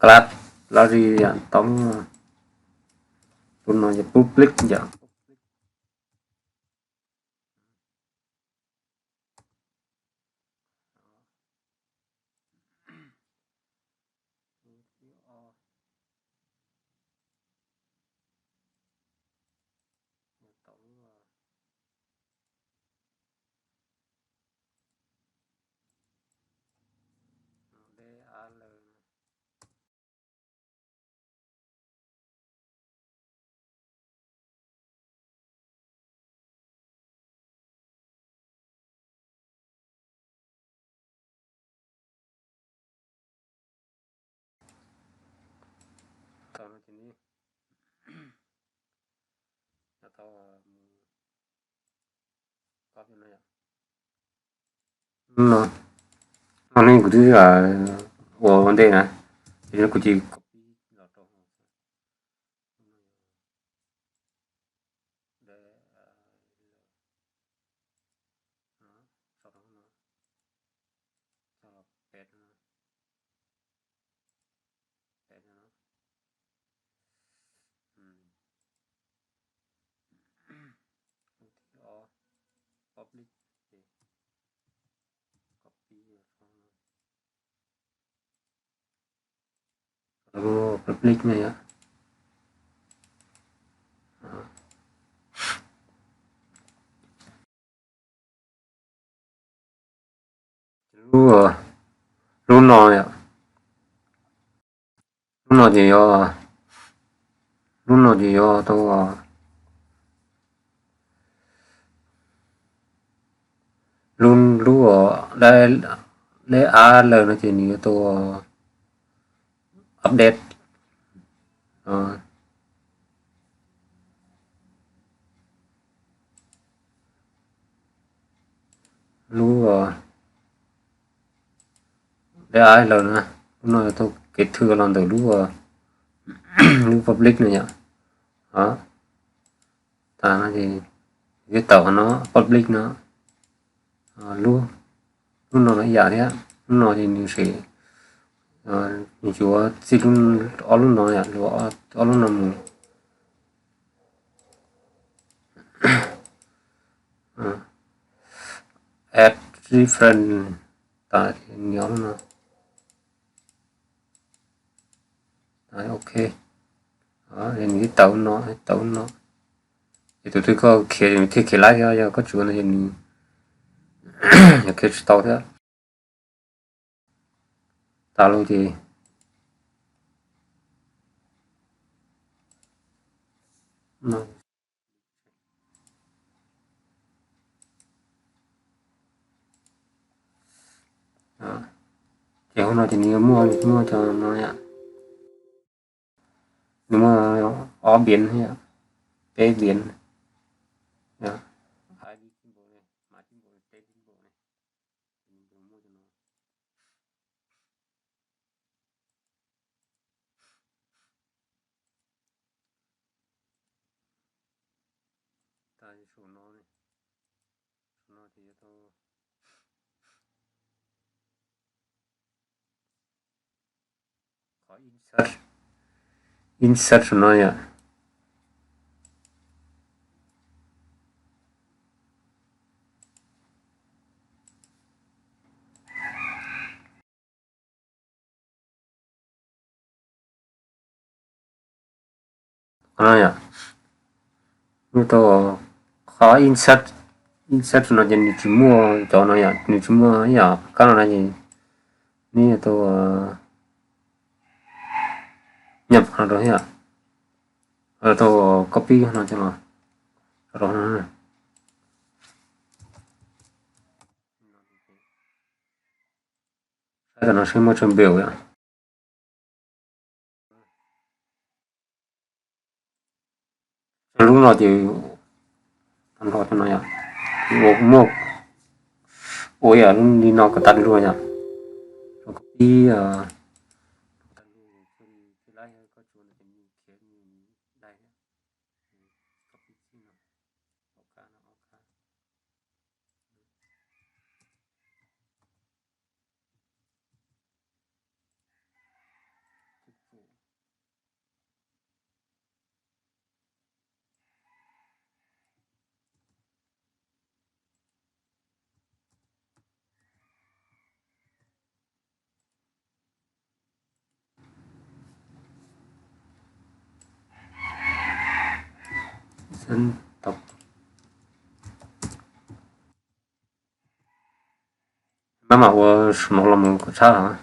Plat, lab ri yom, toob. Tus no yog public yom. Tau no ces tau mus copy no yom. No, no ne kuv twb ua ua ntej na, ces kuv cia copy los rau Public, copy, public no yom. Lub, lub no yom, lub no ces yog, lub no ces yog tau, lub, lub, lub a lawm no ces nws yuav tau update. Lub a lawm na, lub no tau kev thw los ntawm lub, lub public no yom. Tas no ces tib tau qhov no public no, lub, lub no ib yam thiab, lub no ces nws se, nws yuav txij ob lub no yom, yuav ob lub no mus. Add different, tas nws ob lub no. Ok, nws tib tau no, tau no. Ces tus twg koj khiav nws thiaj khiav laib thiab, yog koj tsis ua no ces nws yuav khiav tsis tau thiab. Tas lawm ces ces hauv no ces nws yuav muaj, muaj cov no yom. Nws muaj ob viav, peb viav, tas saum no, saum no ces yuav tau qhov insert, insert saum no yom. Qhov no yom, nws tau qhov insert, insert no ces nws tsis muaj cov no yom, nws tsis muaj ib yam kab no na ces nws tau nyam no rau yom, tau copy no coj los rau no. Saib tam no seb muaj tsawg npaum yom. Lub no ces nrho no yom, ua muaj, ua yam li no kom tag lug yom. Ib, Mab mam ua su no los mus kom tshab.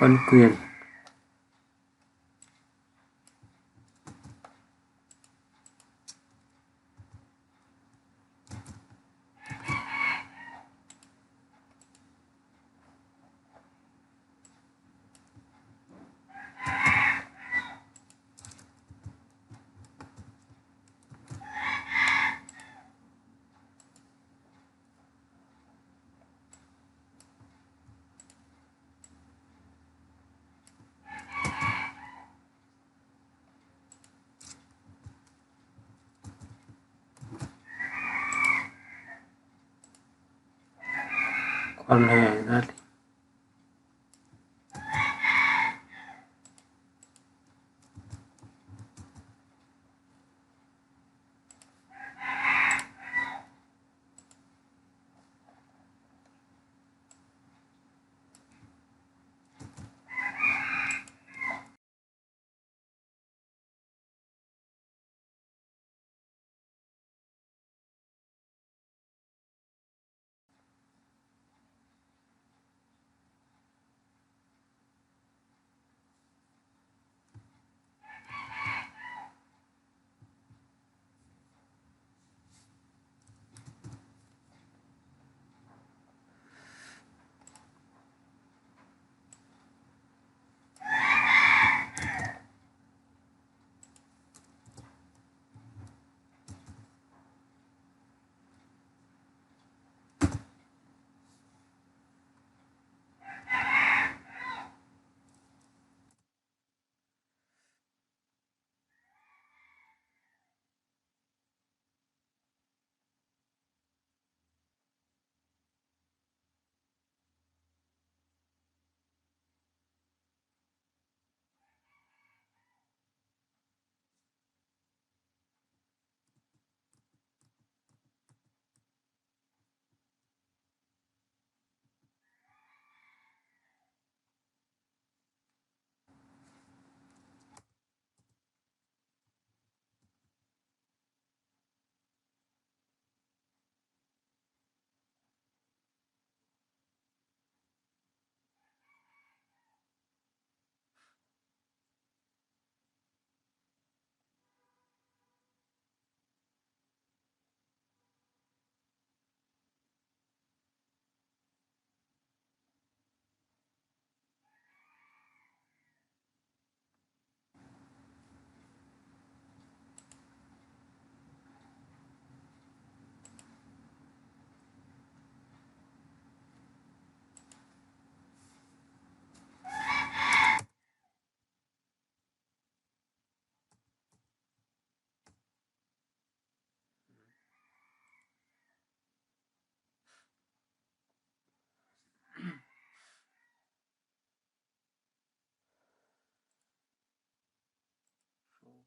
Phân quyền. Quan hệ gia đình.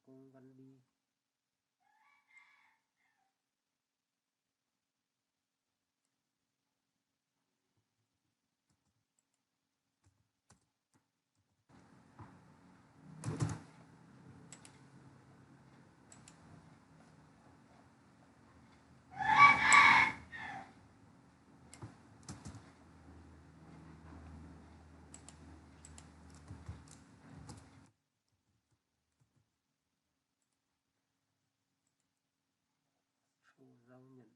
Công văn đi. Thu giao nhận.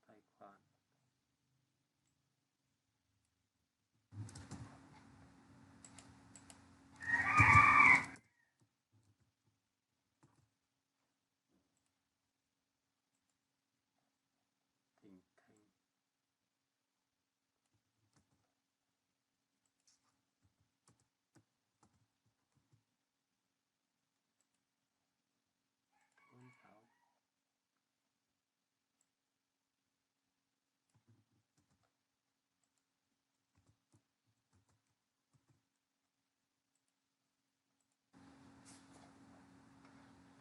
Tài khoản. Thỉnh Thành. Thốn tháo.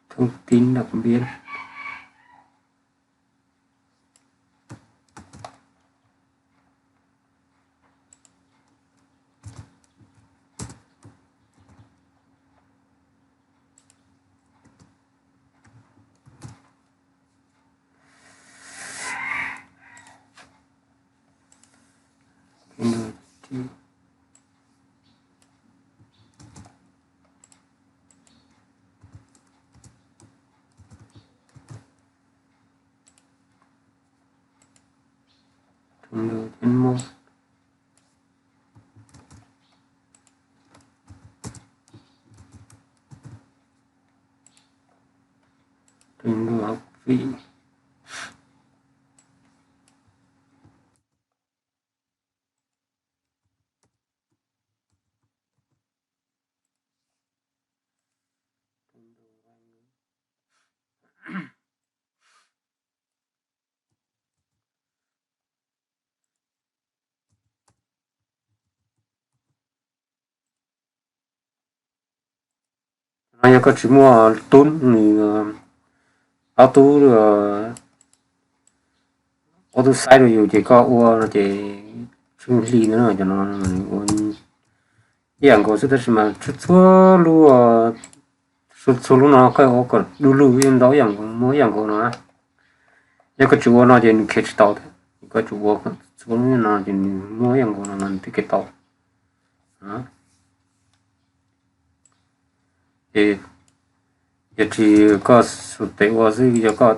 Thông tin đặc biệt. Trình độ chuyên môn. Trình độ học vị. No yog koj tsis muaj tub nws, ob tub, ob tub xaiv rau yus ces koj ua no ces tsw hli no cov no ua ib yam nkaus xwb tab sis mas txhua lub, txhua lub no koj ua kom du lug ntau ib yam nkaus, muaj ib yam nkaus no. Yog koj tsis ua no ces nws khiav tsis tau thiab, koj tsis ua txhua lub no ces nws muaj ib yam nkaus no nws thiaj khiav tau. Ces yog tsis koj xuas tes ua xwb, yog koj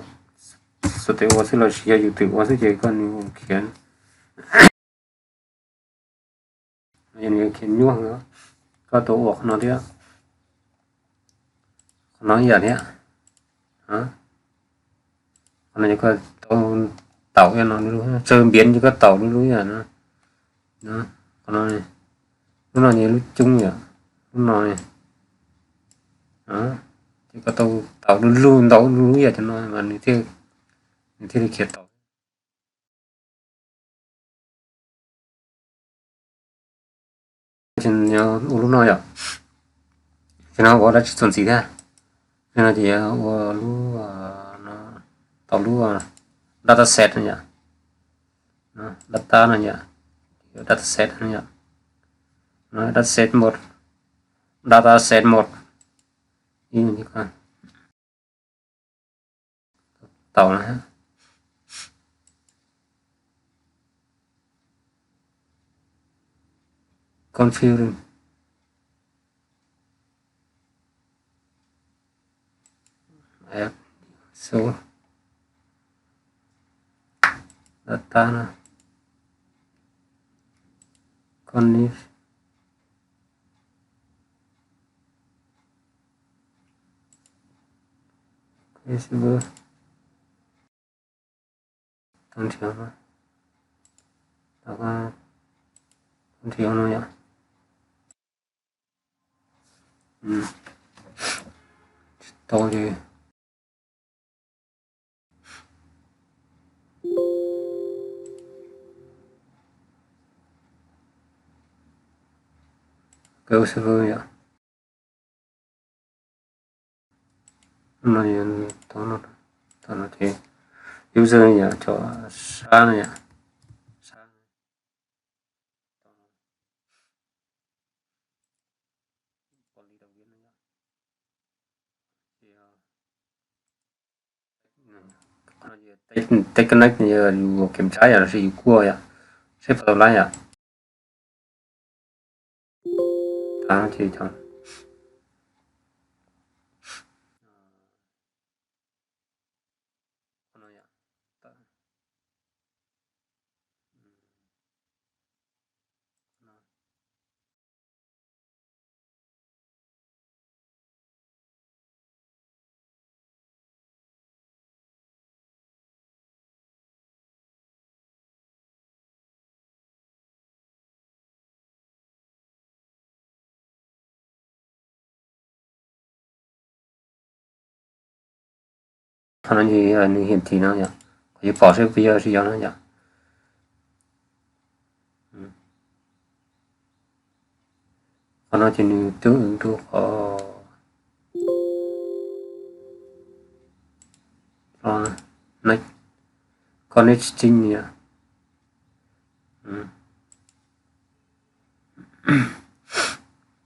xuas tes ua xwb los sis yog yus twm ua xwb ces koj nws khiav, nws khiav nyuaj. Koj tau ua qhov no thiab, qhov no ib yam thiab. Qhov no ces koj tau taum ib yam no, tsawg npiav ces koj taum lub lub ib yam no. Qhov no, lub no ces lub coob yom, lub no ces koj tau taum lub lub ntau lub lub ib yam cov no mas nws thiaj li khiav tau. Ua lub no yom, ces no ua dab tsi txuas ntxiv thiab. Ces no ces ua lub, tau lub data set no yom, data no yom, data set no yom, data set một, data set một. Tau na. Configuring. App số data no. Con Facebook. Tau nrhiav no. Tau nrhiav no yom. Tau ces kawg server yom. No, tau no, tau no ces user yom, cov sab no yom, sab test connect yog yus kiểm tra yom, los sis yus kuaj yom, seb puas tau lab yom. Ces Qhov no ces nws hiển thị no yom, qhov yuav pom seb puas yog, seb yog no yom. Qhov no ces nws tương ứng rau qhov next, connecting yom.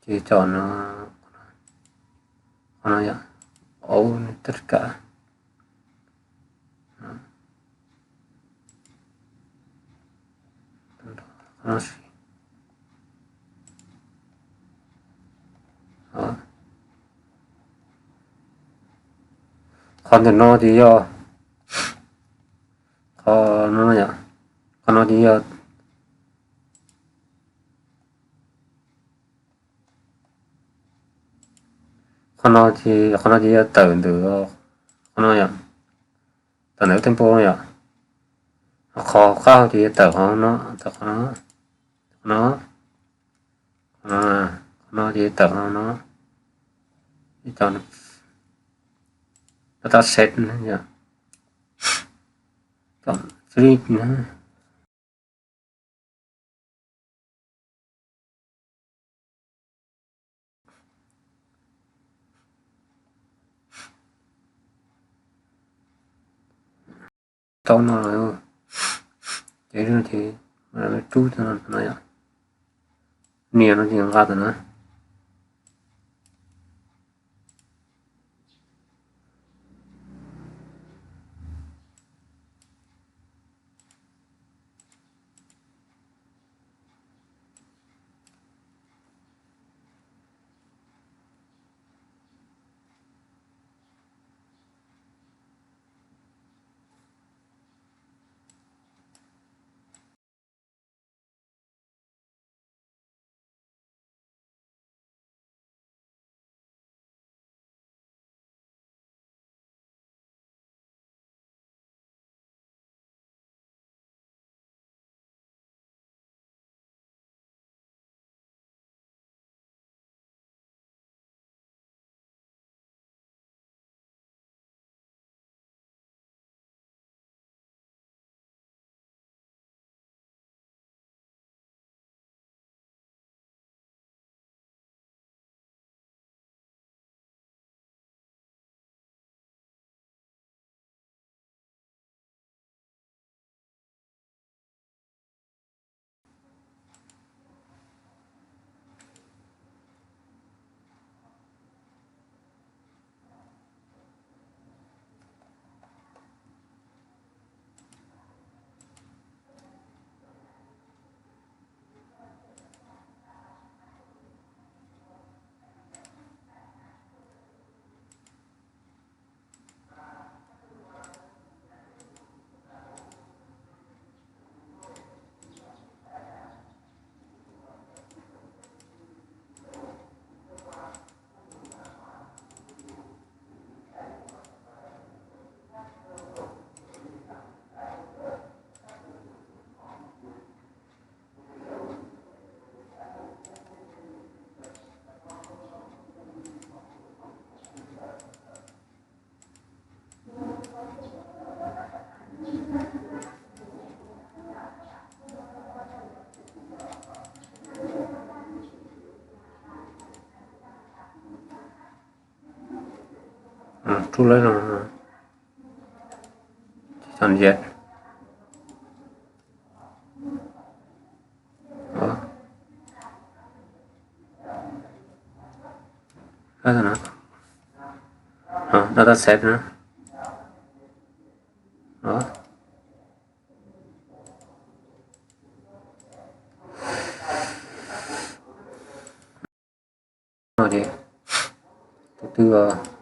Ces chọn nó, qhov no yom, ấu tất cả. Qhov no, qhov ntawm no ces yog, qhov no yom, qhov no ces yog, qhov no ces, qhov no ces yog tawm ntawm, qhov no yom, tawm ntawm tempo no yom. Qhov qab hau ces yog tawm qhov no, tawm qhov no, qhov no, qhov no ces yog tawm qhov no, ib co data set yom, free na. Tau no lawm, ces ces rub no yom, nias no ces nqa tawm na. Pub lawm no. Chọn duyệt. Data save no. Tus twg